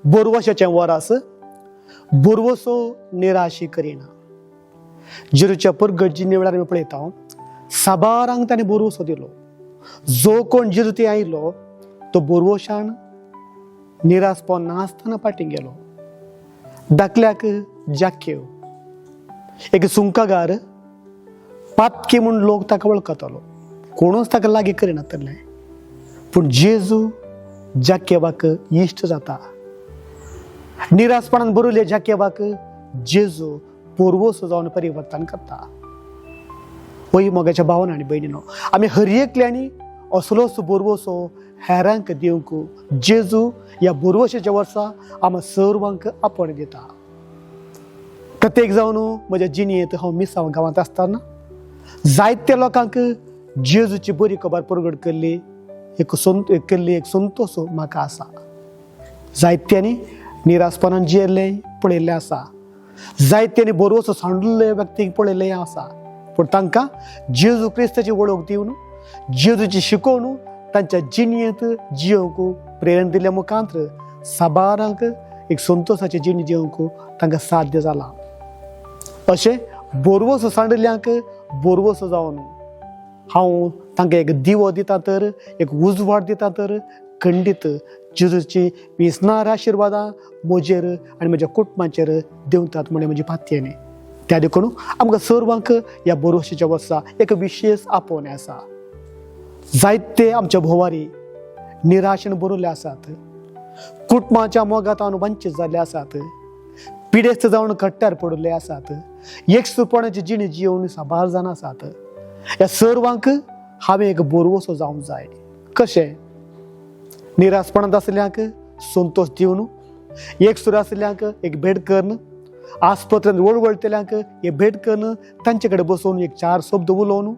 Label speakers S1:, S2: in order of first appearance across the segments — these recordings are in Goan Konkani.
S1: बोरवशाचें वरास बोरवसो निराशी करिना. जेरूच्या परगटजिणे वेळार आमी पळयता, साबारांक ताणें बोरवसो दिलो. जो कोण जेजू थंय आयलो तो बोरवशान निरासपण नासतना फाटीं गेलो. धाकल्याक जाकेव, एक सुंकागार, पातकी म्हूण लोक ताका वळखतालो, कोणूच ताका लागीं करिनातले. पूण जेजू जाकेवाक इश्ट जाता. निरासपणान बरयले जाकेवाक जेजू पोरवोसो जावन परिवर्तन करता. वय मोगाच्या भावना आनी भयणीनो, आमी हर एकल्यांनी असलोच बोरवोसो हेरांक दिवंक जेजू ह्या बोरवशाच्या वर्सा आमकां सर्वांक आपोवणें दिता. प्रत्येक जावन म्हज्या जिणेंत हांव मिसांव गांवांत आसतना जायत्या लोकांक जेजूची बरी खबर परगट केल्ली एक संत केल्ली एक संतोश म्हाका आसा. जायत्यांनी निरासपणान जियेल्लें पळयल्लें आसा, जायत्यांनी बरोसो सांडलेले व्यक्तीक पळयल्लें आसा. पूण तांकां जेजू क्रिस्ताची वळख दिवन, जेजूची शिकोवन, तांच्या जिणेंत जियोवंक प्रेरणा दिल्ल्या मुखांत साबारांक एक संतोशाची जिणी जियोवंक तांकां साध्य जालां. अशें बोरवसो सांडिल्ल्यांक बोरवसो जावन हांव तांकां एक दिवो दिता तर एक उजवाड दिता तर खंडीत जेजूची विसनार आशिर्वादां म्हजेर आनी म्हज्या कुटुंबाचेर देंवतात म्हळ्यार म्हजी पातयेनी. त्या देखून आमकां सर्वांक ह्या बोरवशीच्या वर्सा एक विशेश आपोवणें आसा. जायते आमच्या भोवारी निराशेन बरयल्ले आसात, कुटुंबाच्या मोगांत वंचीत जाल्ले आसात, पिडेस्त जावन कट्ट्यार पडिल्ले आसात, एकसुपणाची जिणी जियोवन साबार जाण आसात. ह्या सर्वांक हांवें एक बोरवसो जावंक जाय. कशें? निरासपणांत आसल्यांक संतोश दिवन, एकसूर आसल्यांक एक भेट करून, आस्पत्रेंत वळवळटल्यांक एक भेट करून, तांचे कडेन बसोवन एक चार शब्द उलोवन,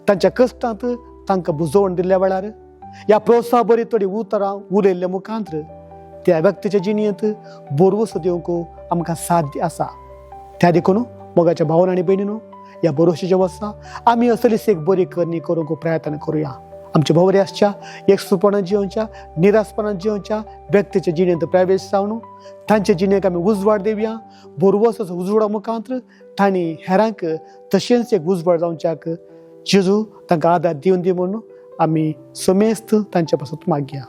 S1: तांच्या कश्टांत तांकां बुजोवण दिल्ल्या वेळार ह्या प्रोत्साह बरी थोडी उतरां उलयल्ल्या मुखांत त्या व्यक्तीच्या जिणेंत बोरवसो दिवंक आमकां साध्य आसा. त्या देखून मोगाच्या भावन आनी भयणीनो, ह्या बोरवशीच्या वर्सा आमी असलीच एक बरी करणी करूंक प्रयत्न करुया. आमच्या भोवरी आसच्या एकसुपणान जियोवच्या, निरासपणान जियोवच्या व्यक्तीच्या जिणेंत प्रवेश जावन तांच्या जिणेक आमी उजवाड दिवया. बोरवसो उजवाडा मुखांत तांणी हेरांक तशेंच एक उजवाड जावच्याक जेजू तांकां आदार दिवन दी म्हणून आमी समेस्त तांच्या पासून मागया.